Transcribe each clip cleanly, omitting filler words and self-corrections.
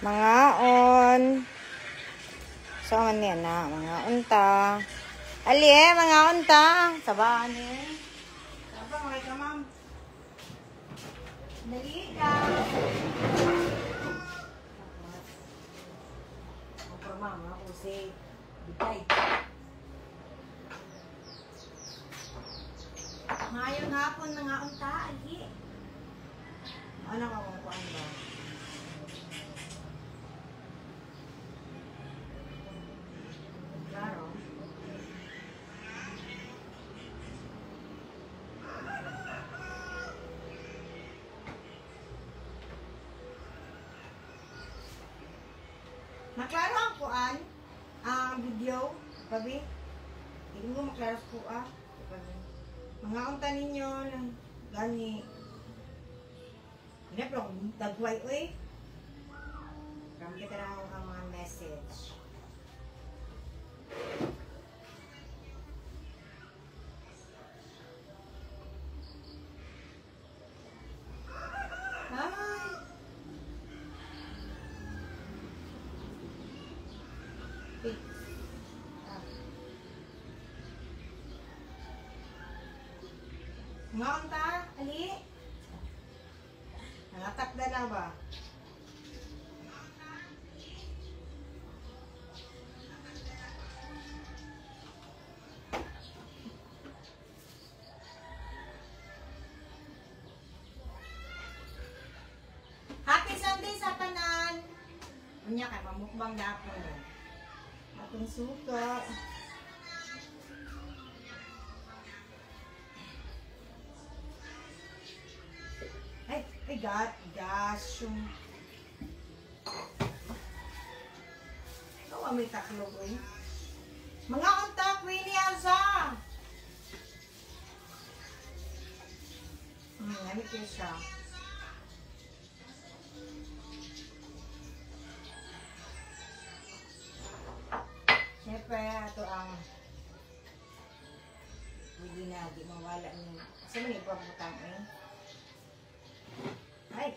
Mangaon. So man niya na, mga unta. Ali eh, mga unta. Sabaan eh. Saba, mga ka, ma'am. Dali ka. Ang forma, mga kusi. Bitay. Ngayong hapon, mga unta. Ali. Ano ka kung kuan ba? Klaro. Maklaro ang kuan, ang video, pabi. Hindi mo maklaro sa kuha. Mga unta ninyo, gani. Hindi, pero dagway, uy. Ramon kita na ang mga message. Hi! Wait. Ah. Mga unta, ali. Nangatakda na ba? Happy Sunday sa tanan! Unya kay mamukbang dapon. Atong suka. Ay, ay God, gosh. Ikaw ang may taklog, eh. Mga unta, Queenie Elsa! Namit yun siya. Siyempre, ito ang hindi na, di mawala ni. Saan man ipabutang eh? Ay!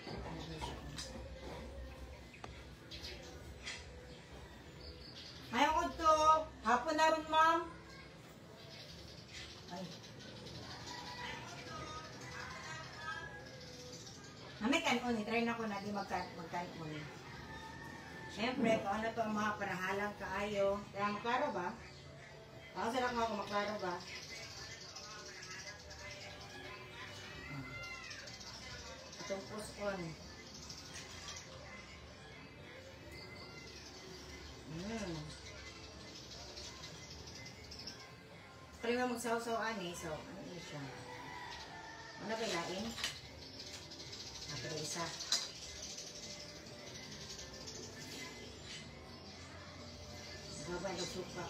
Ano siya? Ayaw ko to. Hapon na ron, ma'am. Ay. Mami, kanon. I-try na ko na di magkanon. Siyempre, kung ano to ang mga parahalang kaayo. Kaya maklaro ba? Ako sila kung ako maklaro ba? Itong puskon. Prima magsaw-saw ani, so ano yun siya? Ano ba ilain? Pero isa. Gaba ng suka.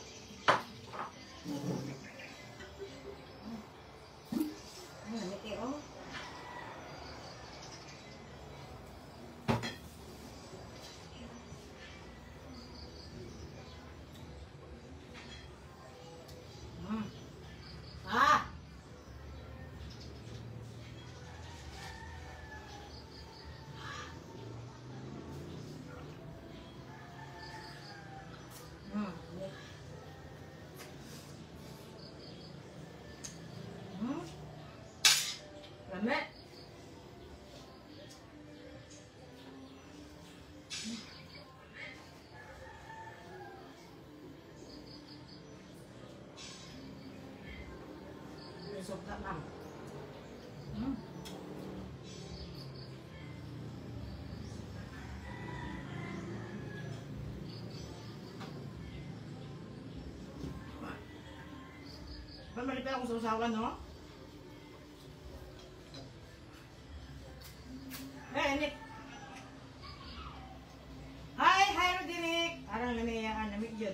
Ay, namit eh, oh. Ah! Lame. Suka, ma'am. Malipit akong sausawan, no? Hey, Nick. Hi, hi, Roderick. Arang lamiyaan, lamig yun.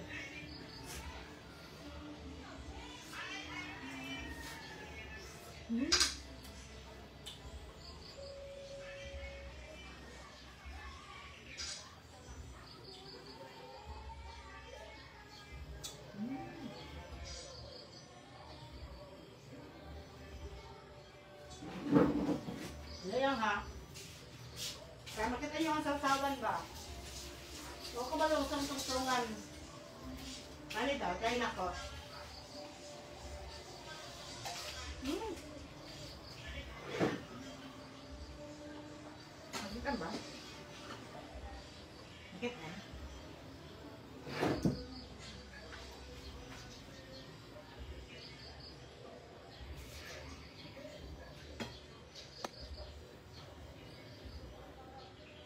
Layang ha. Kaya makita niyo ang sawsawan ba? O ko ba yung tungtungan? Ano daw? Try na ko. Makita ba? Makita?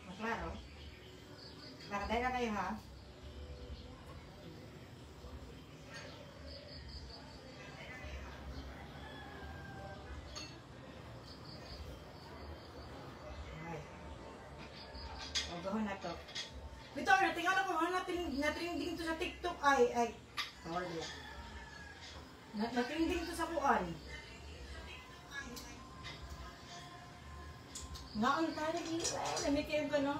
Maklaro? Nakatay na kayo ha? Ay. Pagahon na to. Ito, natingala ko, natrending to sa TikTok. Ay, ay. Sorry. Natrending to sa kuan. Ngaon tayo, ay, lamig kayo ka, no?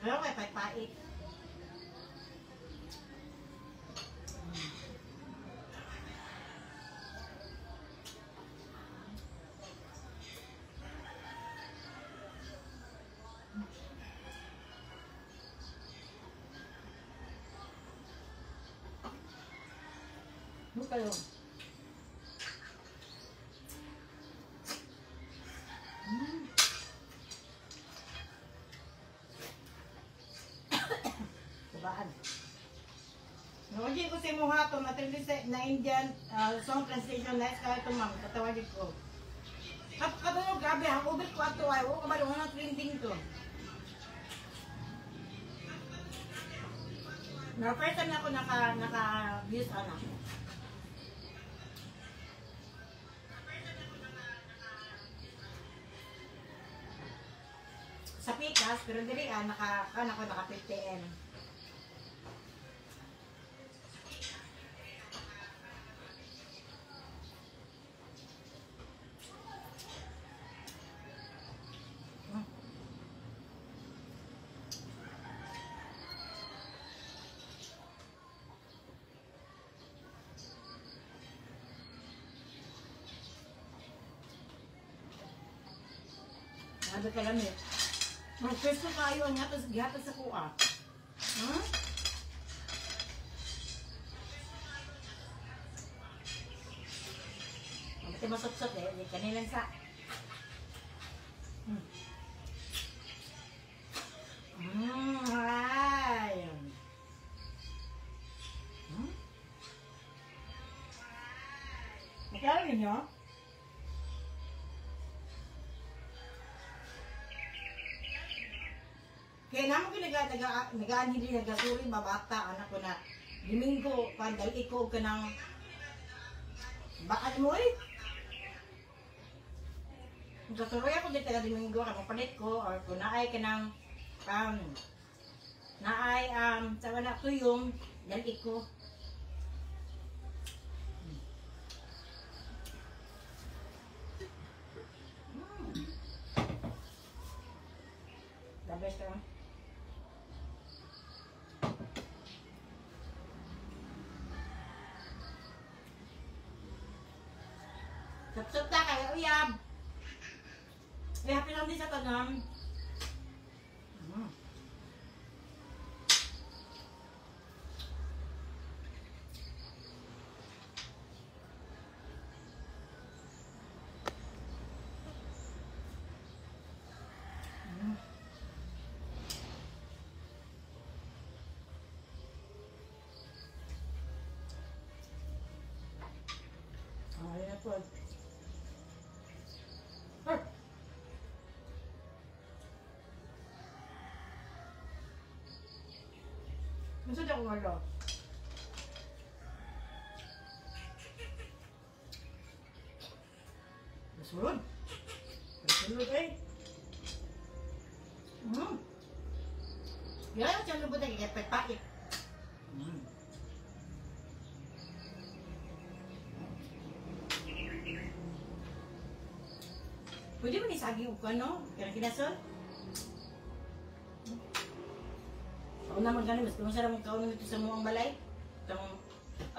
Pero kay pait-pait. Ano kayo? Kubaan. Nawagin ko sa imuha ito, matrindi sa na Indian song translation, nice kaya ito ma'am, katawagin ko. Kapag grabe, ang ubit ko ato ay, o kabalo, nga trending to. Na first time na ako naka-views ana. Sa Pikas, pero dili naka 50M. Ano ka lang eh. Magpwesto kayo, ang gihatag sa kuha. Ang masot-sot eh. Kanilang sa. Ay. Magkano ninyo? Kaya naman ko nagaan hindi nagasuri mabata anak ko na Domingo pandal iko ka ng baan mo eh. Gasuroy ako dito taga Domingo ka palit ko or kung naay ka ng naay sa wala tuyong dali ko. The best ah. Sup-sup na kayo, uyab. Eh, happy lang din sa tanong. Ay, na po. Masa ako wala? Nasulod. Nasulod eh. Yan, siya lubot na kaya pait. Pwede mo ni saging ko, no? Kaya kinasol? Ako naman ganun, mas masarap mong kaon dito sa muang balay. Itong,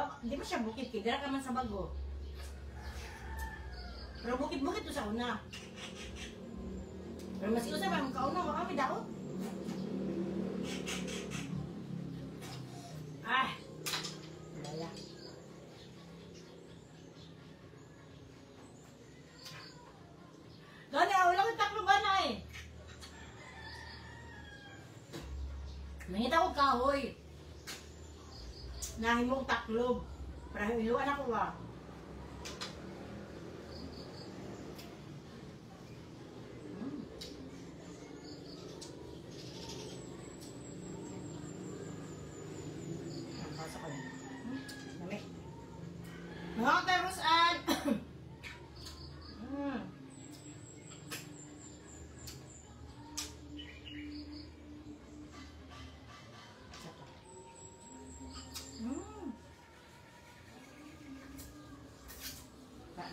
oh, di ba siya bukid? Kaya dira ka man sa bago. Pero bukid-bukid to sa una. Pero mas usa pa kauna wa kami daot. Ah. Wala. Gani, wala ko taklo ba na eh. Nangita ko kahoy. Nahimong taklob. Para iluan ako ah. Pasok ko na. Dami. Mga tayo, Rosan!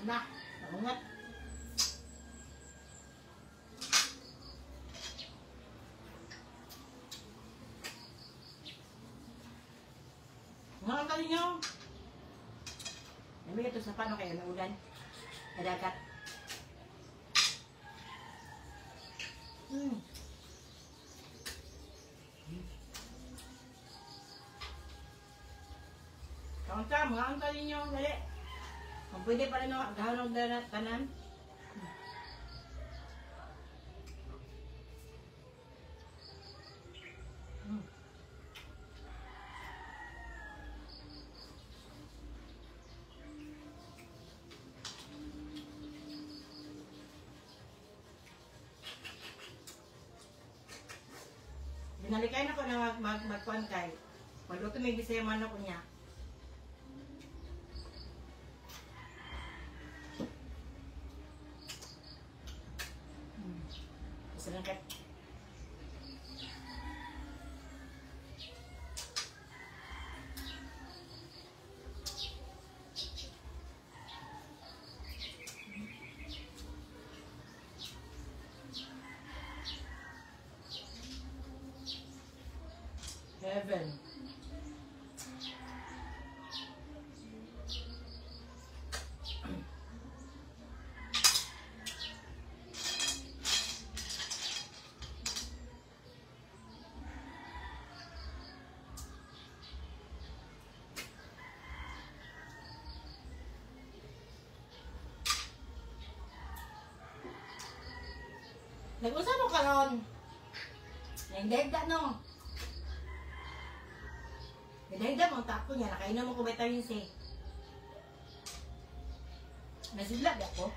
Na, naungat. Mga kali nyo. Nami ito sa paano kayo naulan? Nadagat. Kaunta, mga ang kali nyo. Dali. Kung pwede pa rin ako, gahon ng tanan. Binalikay na ko na magkuhan kay. Magluto may Bisaya manok niya. Heaven. Nag-usa mo karon. Nagdegda no. Nagdegda mo tako niya nakainom mo ko vitamin C. Nasidla ba ako?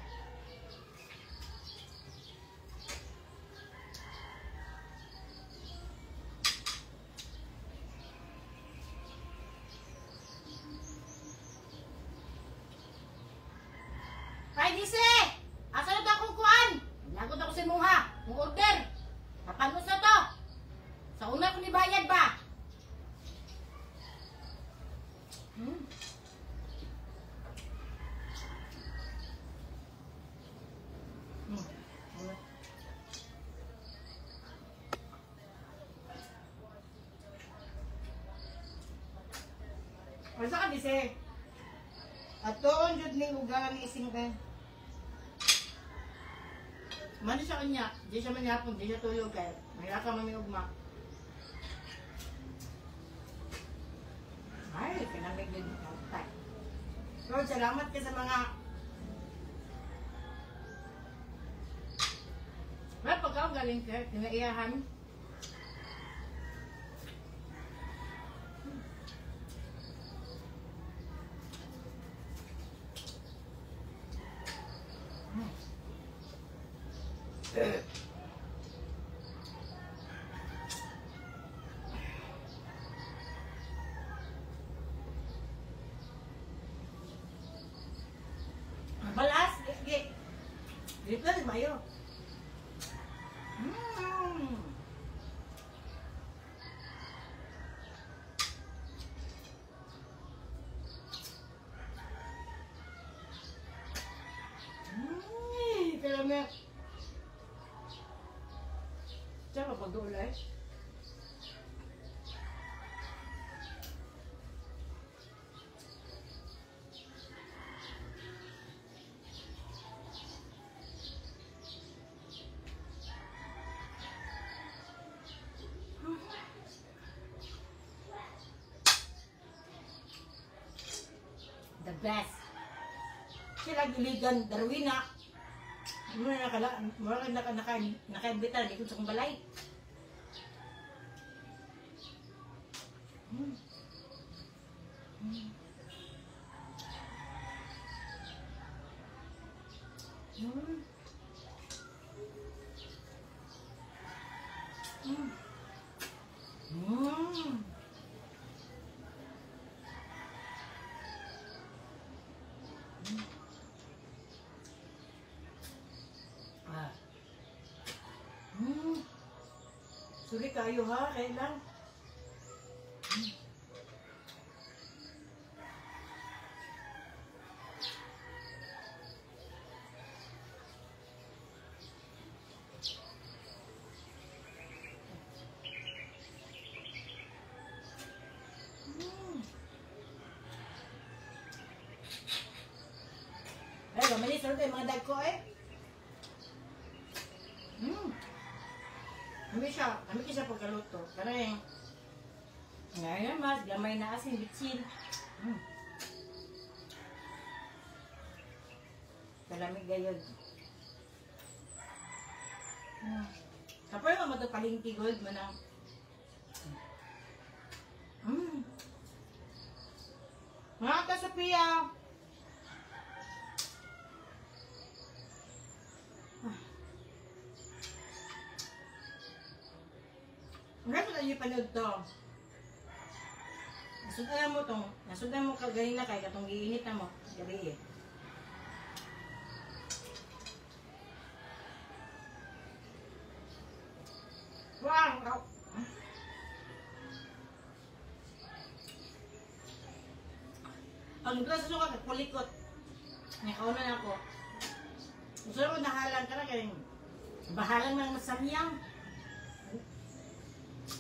Ay, dise! Asa na to akong kuan? Lagot ako sa imuha. Mong order. Kapanos na to. Sa una ko ni bayad ba? Asa ka, dise? Atoon jud ning ugalan ni ising kay. Mano siya kanya, di siya manyapon, di siya tulog kay. Mahira ka mami ugma. Ay, kinamig din. Lord, salamat ka sa mga wala pagka galing ka, kinaiyahan. Balas, gi. Dito na mayo. Pero me. Tsaka pag-ulay. best. Sila giligan Darwina. Mura na kala, mura na naka naka-imbita di ko sa kong balay. Mm. Mm. Mm. Mm. Mm. Ah. Mm. Suri kayo ha, kailan? Ay, gamali, sarap yung mga dagko eh. Mm. Ami siya pagkaluto. Karang, ngayon mas, gamay na asin, bitsin. Mm. Kalamig gayod. Mm. Kapoy mo ito palingki gold mo na. Mm. Mga ka, Sophia! Ang na panood to. Nasundan mo tong, nasundan mo kagaling na kay katong giinit na mo gabi eh. Wow! Ang glass sa kakulikot. Nakauna na ako. Gusto ko nahalang ka na kay bahalang ng masamyang.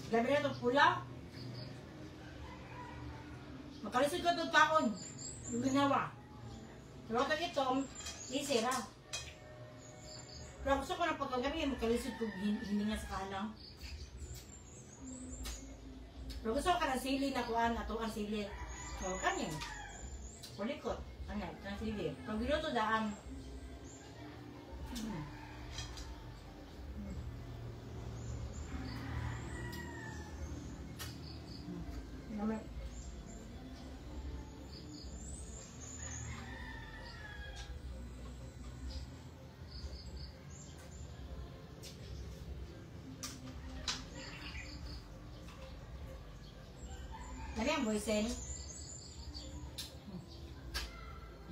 Gabi na itong pula. Makalisod ko itong taon. Yung ginawa. Pero ito itong, isira. Pero gusto ko na pagkagabi, makalisod ko hininga sa kalang. Pero gusto ko ka ng sili na kuan, ato ang sili. So, kanin. Kulikot. Ano, ang sili. Pag giluto daan. Lagi ang boysen.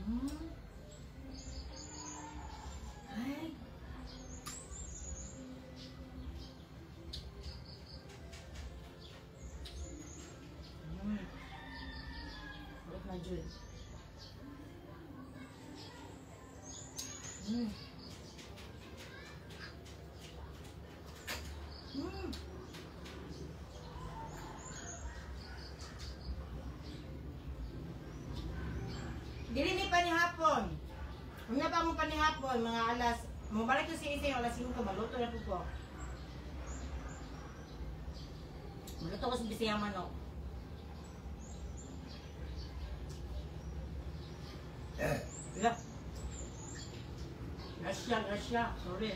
Mm. Ay. Mm. Ulit na Jud. Mm. Mm. Dili ni panihapon. Una pa mo panihapon, mga alas, mabalik ko si Ising, alas 5, maluto na po ko. Maluto ko sa Bisayang manok. Yeah. Russia, Russia, sorry.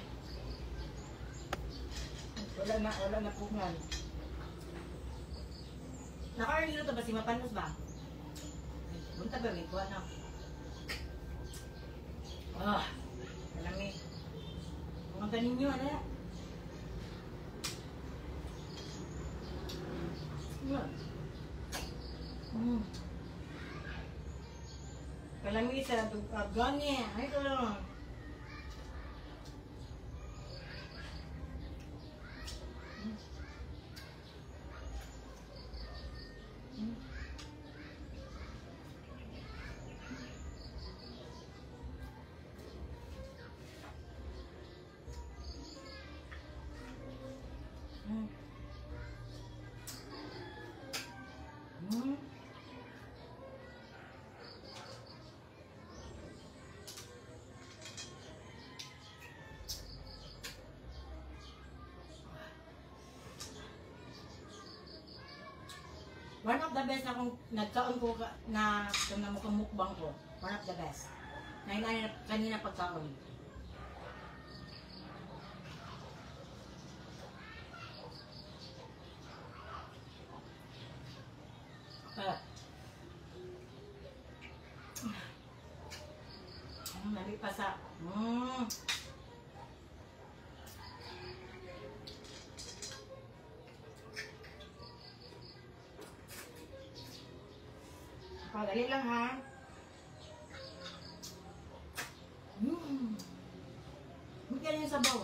Wala na pungan. Naka-early to ba si Mapanos ba? Punta ba, may kuha na. Ah, kalami. Pumunta ninyo, ano ya? Mm. Kalami sa gani. Ay, ito lang. Mm. One of the best akong nagkaon ko na na mukhang mukbang ko. One of the best. Na kanina pagkaon. Nali pa sa Padali lang ha. Hindi yung sabaw.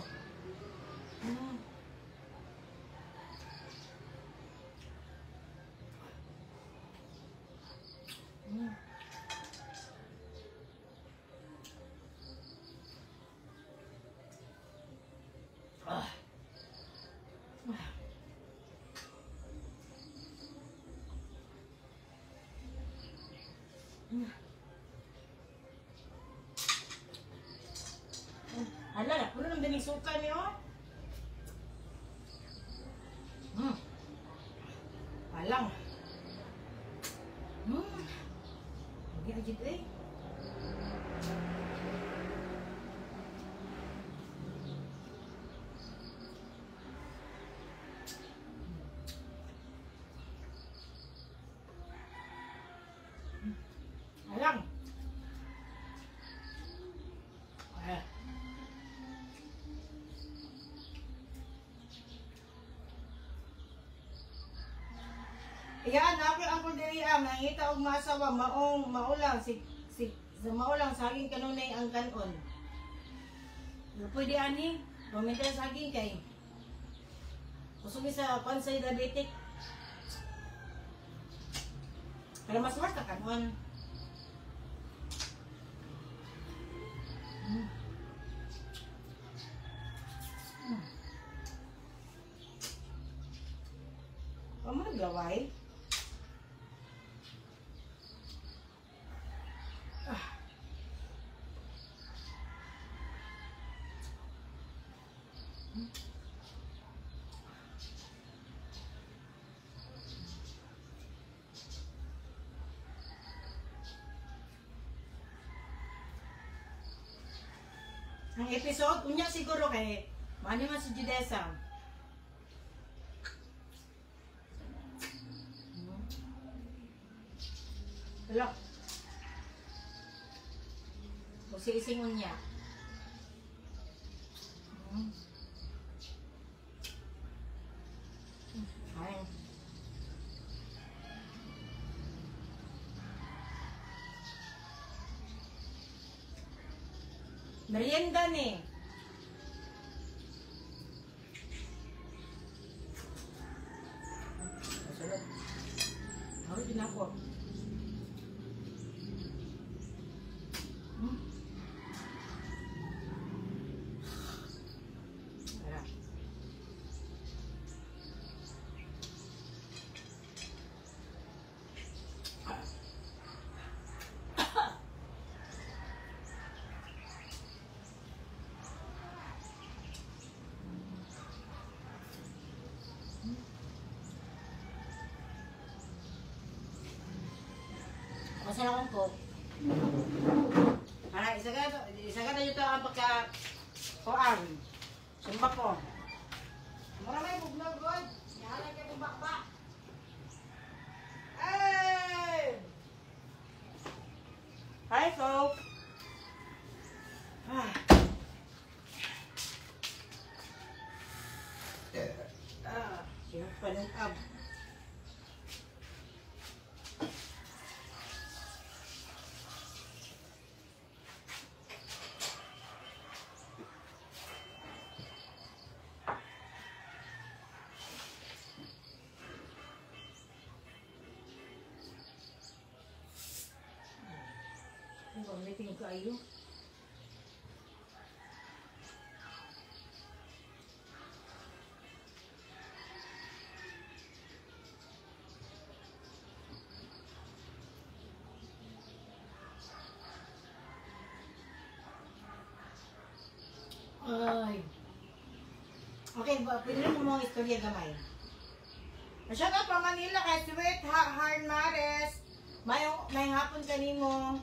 Hala na, puno ng dining suka niyo. Alang. Hindi agad eh. Alang. Iyan, ako ang diri ang nangita og maasawa maong maulang si si sa maulang saging kanunay ang kanon. Pwede ani, paminta saging kay kusog sa pansay diabetic. Pero mas worth ka kanon. Kamu naglaway? Ang episode, unya siguro kay maano man si Judesa. Wala. O si ising unya. Ay. Merienda ni. Masulot. Ako din ako. Tara. Masarap akong coke. Para isa ka na ito ang pagka kuan. Sumba ko. Mura may bugnaw god. Yahala kay kong bakba. Hey! Hi, Coke. Ah, sino pa nung ab. Meeting kayo. Ay. Okay, pwede mo mga istorya gamay. Shout out pa Manila kay Sweet May hapon kanimo.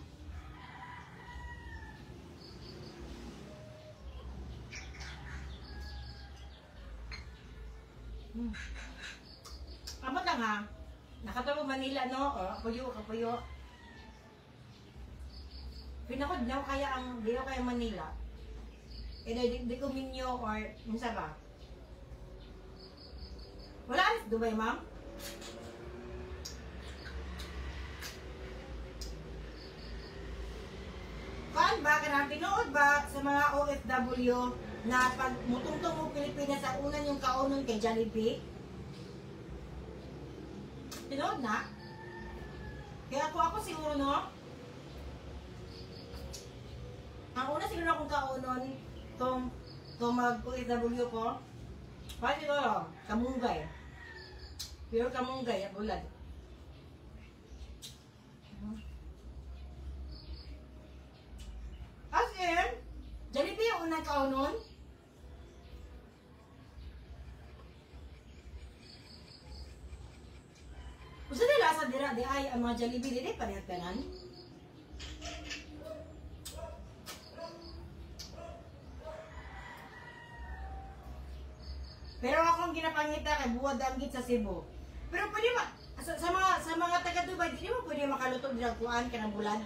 Amot lang ha. Nakatulog Manila no? O, puyo, kapuyo. Pinakod daw kaya ang di kaya Manila. Eh di ko minyo or unsa ba? Wala sa Dubai, ma'am? Kaan ba kanang tinuod ba sa mga OFW na pag mutungtong mo Pilipinas sa unan yung kaunon kay Jollibee? Tinuod na? Kaya ako siguro no? Ang una siguro akong kaunon kung mag-OFW ko, parang siguro, kamunggay. Pero kamunggay, bulad. As in, Jollibee yung unang kaunon. Usa nila sa dira di ay ang mga Jollibee dili parehas tanan. Pero akong ginapangita kay buwad ang git sa Cebu. Pero pwede ma sa mga taga Dubai dili mo pwede makaluto dira kuan kanang bulan.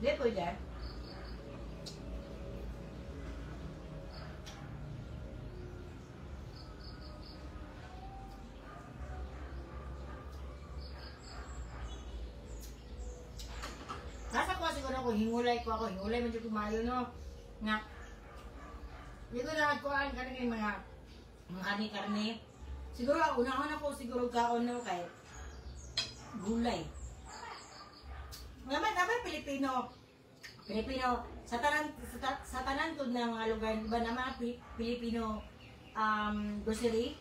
Di pwede. Nasa ko siguro ako hingulay ko ako hingulay man jud ko maayo no. Nga di ko na kuan kaning mga karne-karne. Siguro unahon ako siguro kaon no kay gulay. Naman naman Pilipino. Pilipino sa tanan tud na mga lugar di ba na mga Pilipino grocery.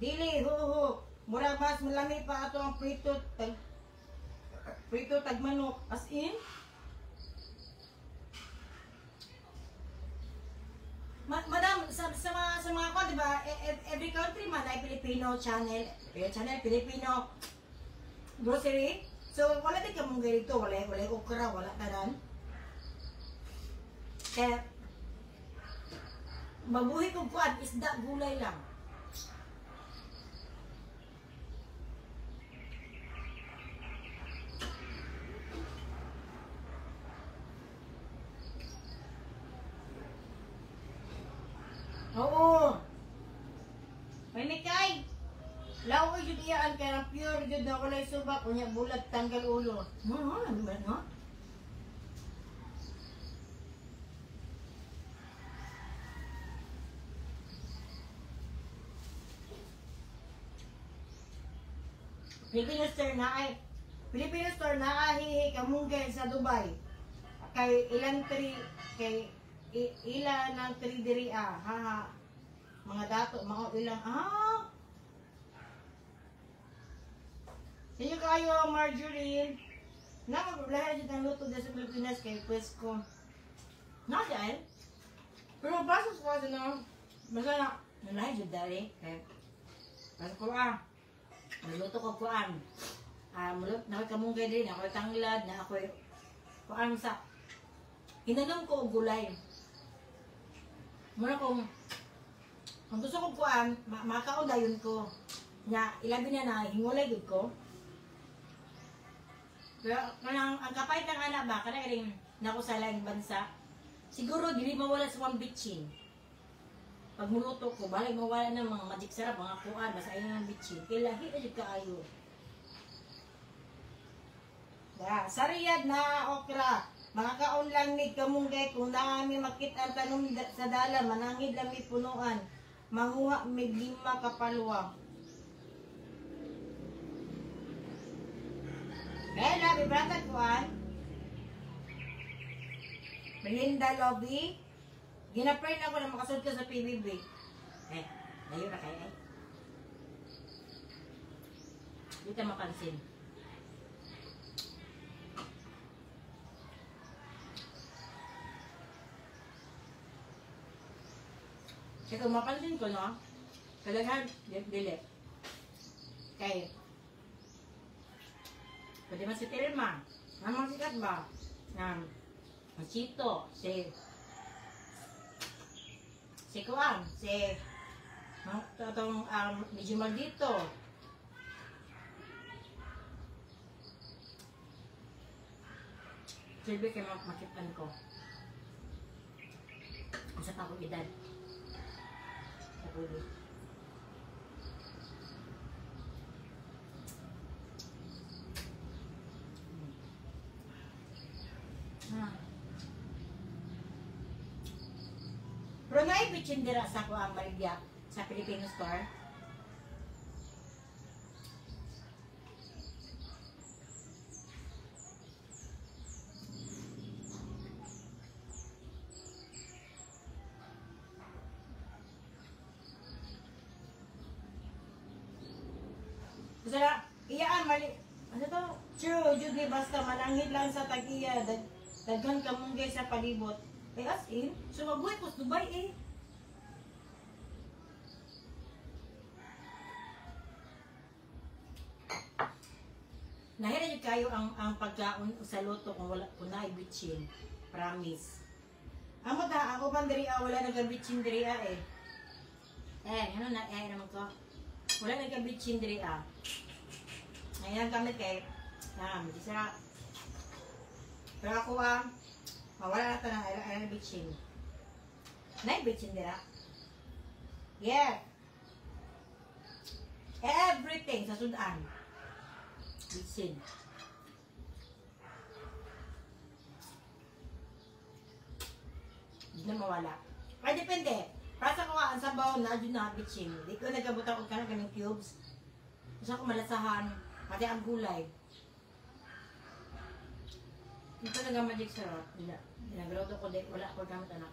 Dili ho ho mura mas malami pa ato ang prito tag prito tagmanok as in. Madam, sa mga ko, di ba, every country man ay Filipino channel, Filipino grocery. So wala din kamunggay dito, wala okra, wala tanan. Kaya mabuhi kong kuan, isda, gulay lang. Oo. May mikay. Laoy jud iyaan kay ang pure jud na walay subak unya bulag tanggal ulo. No, no. Filipino store na ay hihi kamunggay sa Dubai. Kay ilan tri kay ila ng tri diri ah. Ha. Mga dato mao ilang ah. Inyo kayo Marjorie. Na maglahi jud ang luto diri sa Pilipinas kay presko. Na dahil. Pero basta sa no. Basta na nalahi jud dali. Kay basta ko ah. Maluto ko kuan. Na ako'y kamunggay diri, na ako'y tanglad, na ako'y kuan sa hinanom ko og gulay. Muna kung ang gusto ko kuan, makaon dayon ko. Nya ilabi na na hingulay gud ko. Pero kanang ang kapait ng anak ba kana ring nako sa laing bansa. Siguro dili mawala sa one bitchin. Pag muluto ko, balig mawala ng mga magic sarap, mga kuan, basta ayun ng bitchin. Kay lahi na jud kaayo. Da, sa Riyadh na okra. Makakaon lang mig kamunggay kung naami makita ang tanom sa dala, manangid lang mi punuan. Manguha mig 5 ka palwa. Eh, labi brata kuan. Melinda Lobby. Gina-pray na ako na makasud ka sa PBB. Eh, layo na kayo eh. Di ka mapansin. Kaya kung mapansin ko, no? Kalaghan, dili. Kay, pwede man si Tilma. Ang mga sikat ba? Ang Chito, si Kuang, si itong medyo maldito. Silbi kayo makipan ko. Isa pa akong edad. Sa. Pero naibitsin dira sa ko ang maligya sa Filipino store. Kasi iyaan mali. Ano to? True, jud ni basta mananghid lang sa tag-iya. Daghan kamunggay sa palibot. Eh as in, so mabuhay ko sa Dubai eh. Nahira jud kayo ang pagkaon sa luto kung wala kung naay bitchin. Promise. Amo ta ako pan diri wala nagabitchin diri eh. Eh, ano na eh naman ko. Wala nagabitchin diri ah. Ayan kami kay di sarap. Pero ako mawala na ito ng bitchin. Naay bitchin dira. Yeah. Everything sa sudan. Bitchin. Hindi na mawala. Ay, depende. Para sa kuha, ang sabaw na dyan na bitchin. Di ko nagabutang og kanang ganing cubes. Gusto ko malasahan. Pati ang gulay. Ito nag-magic syrup. Nagluto ko, wala ko gamit anak.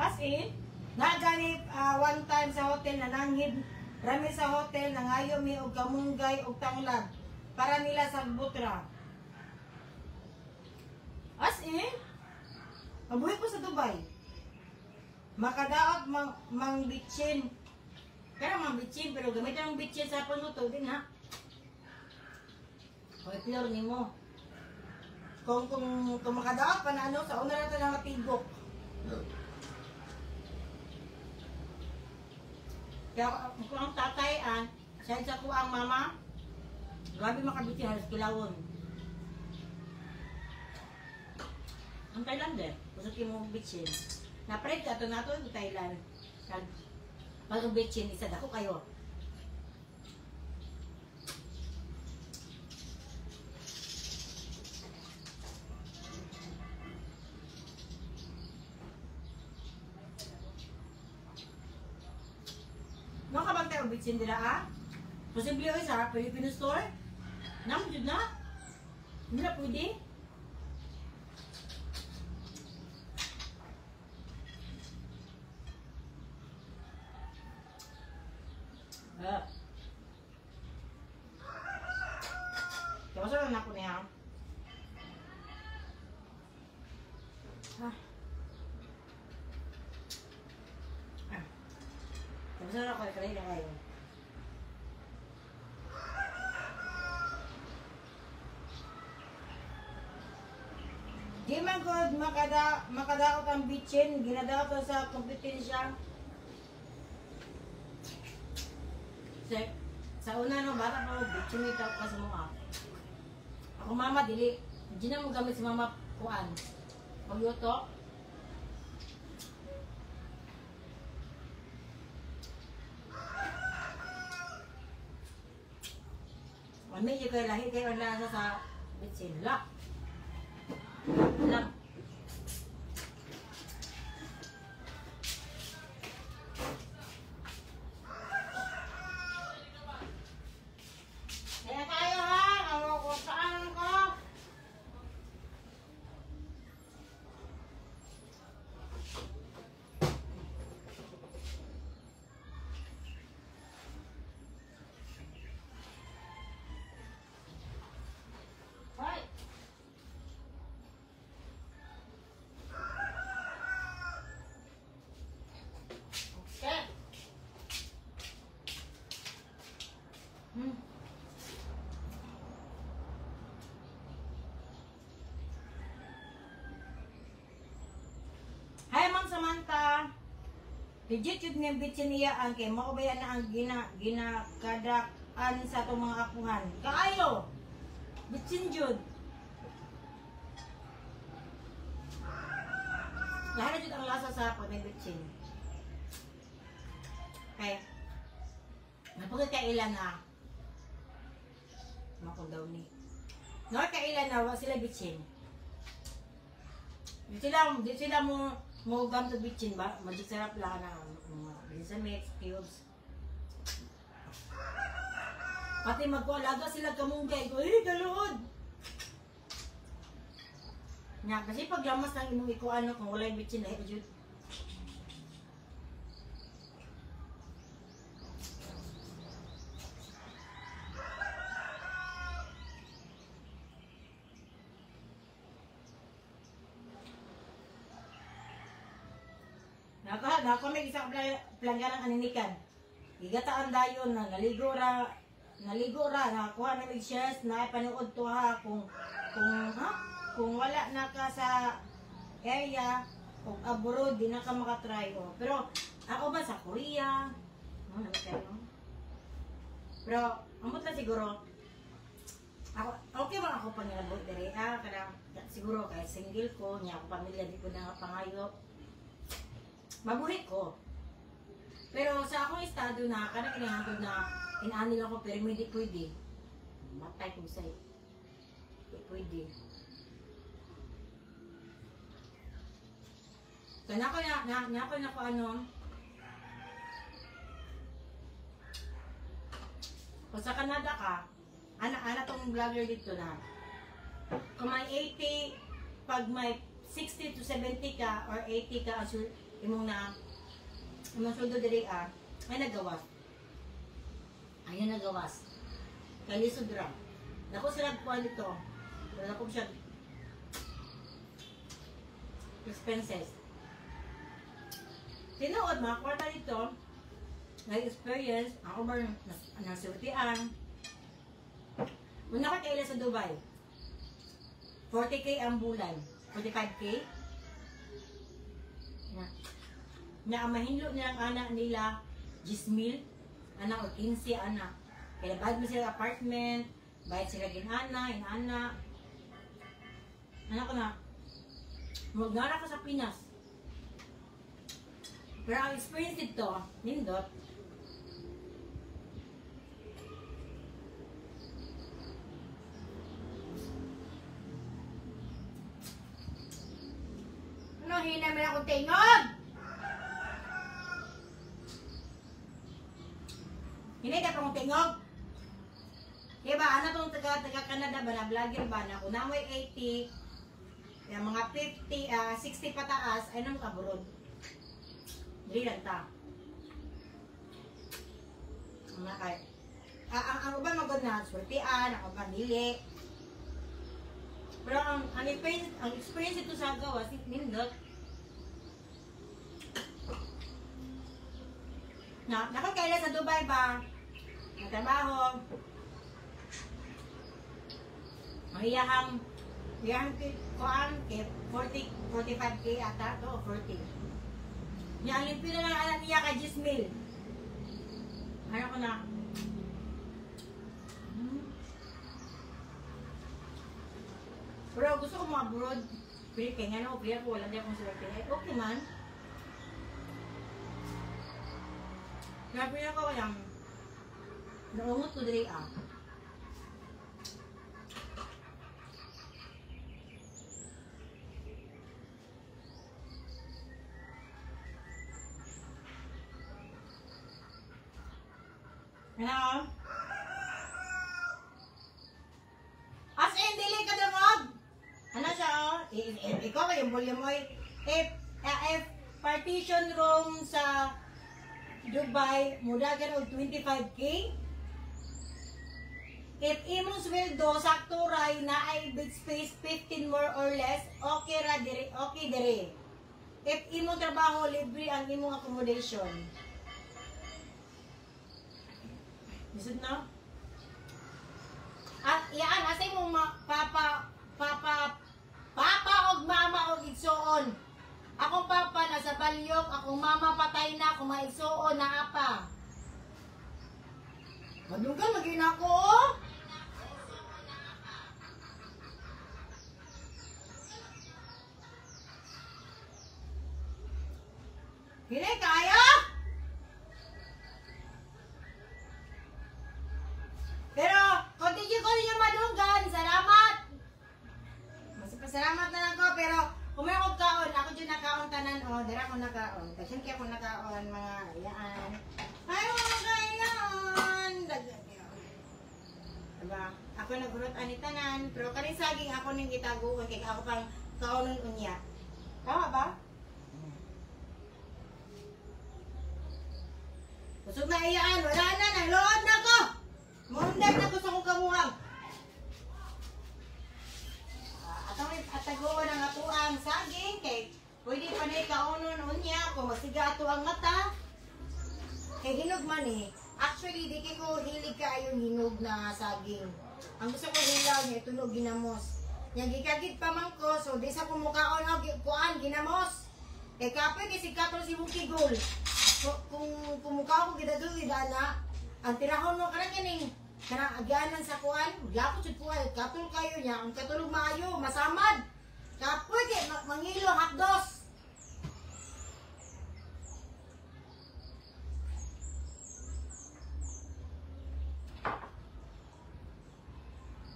As in, naganip one time sa hotel na nanghid, rami sa hotel, nangayo mi og kamunggay og tanglad para nila sa butra. As in, mabuhi ko sa Dubai. Makadaot mang bitchin. Pero mang bitchin, pero gamit ang bitchin sa panuto din ha. O iplor ni mo. Kung makadaot pa na ano, sa una na ito na matigok. Kaya kung ang tatay, siya sa ko ang mama, grabe makabitchin, halos kilawon. Ang Thailand eh. Gusto mo bitchin. Na-prep ka ito na ito yung Thailand. Pag bitchin, isa dako kayo. No ka bang tayo bitchin nila ah? Posible oy sa Filipino store? Nam jud na? Hindi na pwede? Tapos na ako niya. Ah. Tapos na ako kanina kayo. Di man gud makadaot ang bitchin, ginadaot sa kompetensya. Sa una no, bata pa ko, bitchin ito ka sa mga. Ako mama, dili. Hindi na mo gamit si mama kuan. Pagluto. Medyo kayo lahi kayo ang lasa sa bitchin. Lak. Lak. Kaya tayo ha! Ano ko saan ko? Hi, Ma'am Samantha. Legit yun nga bitsin niya ang kay mao ba na ang ginakadak-an sa atong mga apuhan. Kaayo. Bitsin jud. Lahat na jud ang lasa sa pag may bitsin. Okay. Napagkailan na. Mako daw ni. Nakakailan na wa sila bitsin. Di sila mo gamto bitsin ba? Magic sarap lang na mga bitsin mix, cubes. Pati magkualaga sila kamunggay ko, eh, galuod! Nga, kasi paglamas ng imong ikuan kung walay bitsin, eh, jud. Nako may isang plangga ng aninikan. Igataan dayon na naligo ra, nakakuha na mig shares na panood to ha kung kung wala na ka sa area o abroad di na ka makatry o. Pero ako ba sa Korea? No, kayo. Pero amot lang siguro. Ako okay ba ako pangilabot diri ah kanang siguro kay single ko nya ako pamilya di ko na pangayo. Mabuhi ko. Pero sa akong estado na, kanang kinahanglan na inaani lang ko pero hindi pwede. Matay kong say. Hindi pwede. So nako na ko ano. Kung sa Canada ka, ana tong vlogger dito na. Kung may 80, pag may 60 to 70 ka or 80 ka ang imong na imong sweldo diri ah, ay nagawas. Ayun nagawas. Kay lisod ra. Nako sila kuan dito. Wala ko siya expenses. Tinuod mga kwarta dito, may experience, ako ba nasultian. Una ko kaila sa Dubai. 40K ang bulan. 45K. Na ang mahinlo nilang anak nila, 10,000, anak o 15 anak. Kaya bayad mo sila apartment, bayad sila ginana, inana. Anak ko na, magnara ko sa Pinas. Pero ang experience dito, nindot. Ano, hina mo akong tingog? Hinay ka pang tingog. Diba, ano tong taga Canada ba na vlogger ba na kung namoy 80, yung mga 50, 60 pataas, ay nang kaburod. Dili lang ta. Mga kay. Ang uban magod na sultian, ang uban dili. Pero ang experience ito sa gawas, nindot. Na, nakakaila sa Dubai ba? Natrabaho. Ang iyahang kuan kay 40, 45K ata to, 40. Nya ang limpyo na lang anak niya kay 10,000. Ano ko na? Pero gusto ko mga abroad. Pero kaya nga na, okay ako, wala niya akong swerte. Ay, okay man. Grabe na ko kaya naungot ko diri ah. Ano? As in, dili ka dungog! Ano siya oh? Ikaw yung volume mo if partition room sa Dubai, mudagan og 25K. If imong sweldo sakto ray na ay big space 15 more or less, okay ra diri, okay diri. If imong trabaho libre ang imong accommodation. Lisod na? iyaan asay mo papa papa papa og mama og igsuon. Akong papa nasa Balyok, akong mama patay na, akong mga igsuon naa pa. Madunggan magina ako oh. Hini kaya? Pero continue ko ninyo madunggan. Salamat. Mas pasalamat na lang ko pero kung may akong kaon, ako dyan nakaon tanan oh, dira ako nakaon. Kasi kaya ako nakaon mga iyaan. Ay mga kayaan. Diba? Ako nagrot ani tanan, pero kaning saging ako ning gitaguon kay ako pang kaonon unya. Tama ba? Busog na iyaan, wala na, nalood na ko. Mundag na ko sa kong kamuhang. Atong atagoon ang atuang saging kay pwede pa na ikaonon unya kung magsiga ato ang mata. Kay hinog man eh. Actually, di kay ko hilig kaayo hinog na saging. Ang gusto ko hilaw niya, tunog ginamos. Nya gikagid pa man ko, so di sa kumukaon og kuan ginamos. Kay kapoy kay sigkatol si Muki Gold. Kung kumukha ko gidagol dana, ang tirahon mo kana kining kana agyanan sa kuan, gapot jud kuan, katol kayo niya, ang katulog maayo, masamad. Kapoy kay mangilo hapdos.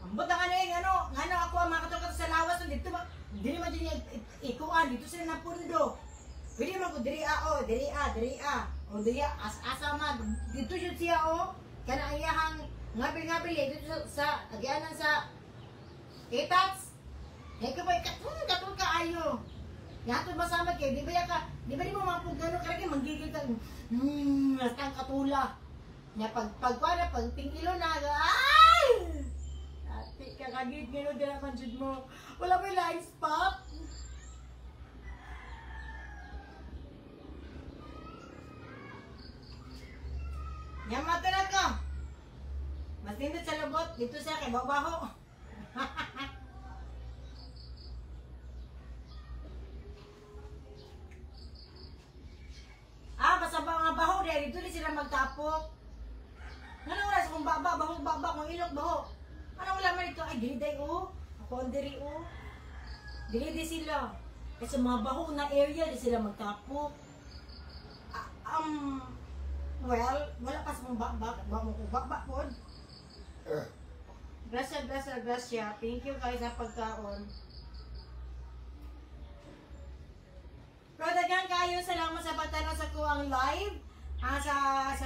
Ambot ang ano ano, ngano ako ang makatulog sa lawas dito dili man jud ikuan dito sila napundo. Pwede man ko diri a o, diri a, diri a. O diri a, as-asa man. Dito yun siya o. Kana ang iyahang ngabil-ngabil dito sa agyanan sa itats. Kaya ka ba, katong kaayo. Yato masama kay, di ba ya ka, di ba di mo mapugano ka rin, manggigil ka, ang katula. Nya pag pag pag tingilo na, ay! Ati, kakagid ngayon, di naman jud mo. Wala may line spot. Yama talaga. Mas nindot sa lubot dito siya kay babaho. Ah, basta ba nga baho dahil dito sila magtapok. Ngano wala sa kung baba, baho baba kung ilok baho. Ano wala man dito ay dili day oh. Ako ang diri oh. Dili di sila. Kasi mga baho na area di sila magtapok. Well, wala pa sa mong baba, baba pod. Gracias, gracias, gracias. Thank you guys sa pagkaon. Pero daghan kayo, salamat sa pagtanaw sa kuang live. Sa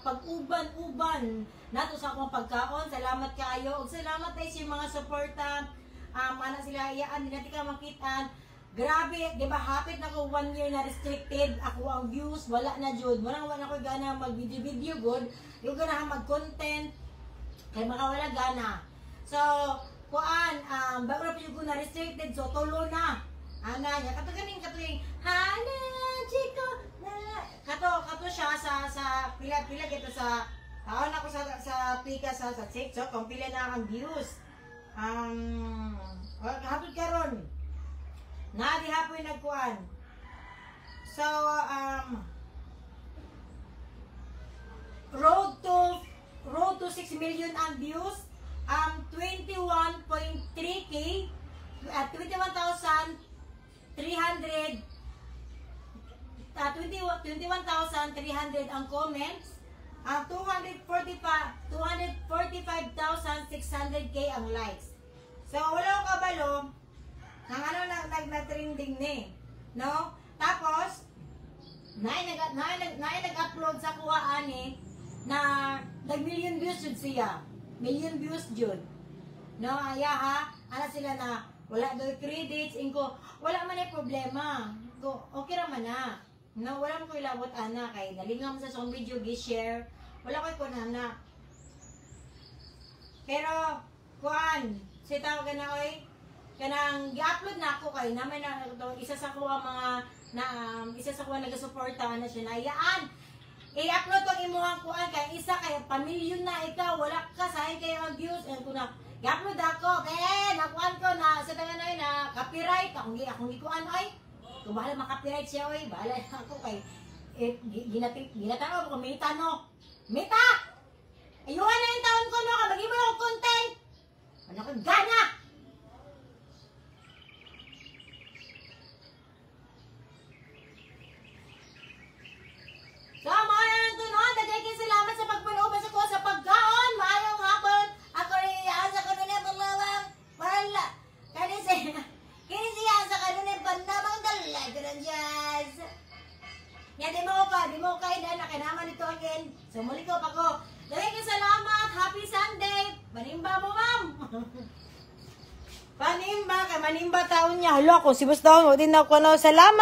pag-uban-uban nato sa akong pagkaon. Salamat kayo. Ug salamat ay sa mga suporta. Ana sila iyaan, di natin ka makitaan. Grabe, di ba hapit na ko 1 year na restricted ako ang views, wala na jud. Wala wala ko gana mag-video-video good. Yung gana mag-content kay makawala gana. So, kuan bago na pud ko na restricted, so tulo na. Ana niya kato ganing katuing hana chiko na kato kato siya sa pila-pila gito sa taon ako sa pika sa TikTok kung pila na ang views. Hatod karon. Na di hapoy nagkuan. So road to 6 million ang views, 21.3k at 21,300 21,300 ang comments, ang 245,600k ang likes. So wala akong kabalo nang ano nag-trending ni, no? Tapos naay nag-upload sa kuha ani na nag million views jud siya. Million views jud. No, aya ha, ana sila na wala daw credits ingko, wala man ay problema. Go, okay ra man na. No, wala man ko ilabot ana kay nalingam sa akong video gi-share. Wala koy kun ana. Pero kuan, si tawag na oy, kanang gi-upload na ako kay naman na ito, isa sa kuha mga na isa sa kuha nagasuporta na siya na iyaan. I-upload ko ang imuhang kuan kay isa kay pamilyon na ikaw, wala ka sahin kayo ang views and kuna. I-upload ako kay nakuan ko na sa tangan na na copyright akong gikuan ay. Kung bahala ma-copyright siya oy, bahala na ako kay eh, ginatanaw ko mita no. Mita! Ayuhan na yung taon ko no, kay maghimo ako content. Ano ko gana? So, mao na lang to, no? Daghay kay salamat sa pagpanuban sa ko sa pagkaon. Maayong hapon. Ako rin sa kanunay panlawang. Wala. Kani siya. Kini siya sa kanunay panlamang dalaga ng Diyos. Ya, di mo ka, na kinaman ito again. So, muli ko pa ko. Daghay kay salamat. Happy Sunday. Manimba mo, ma'am. Panimba, kay manimba taon niya. Hala, kung si Boss Daon, din ako na. Salamat.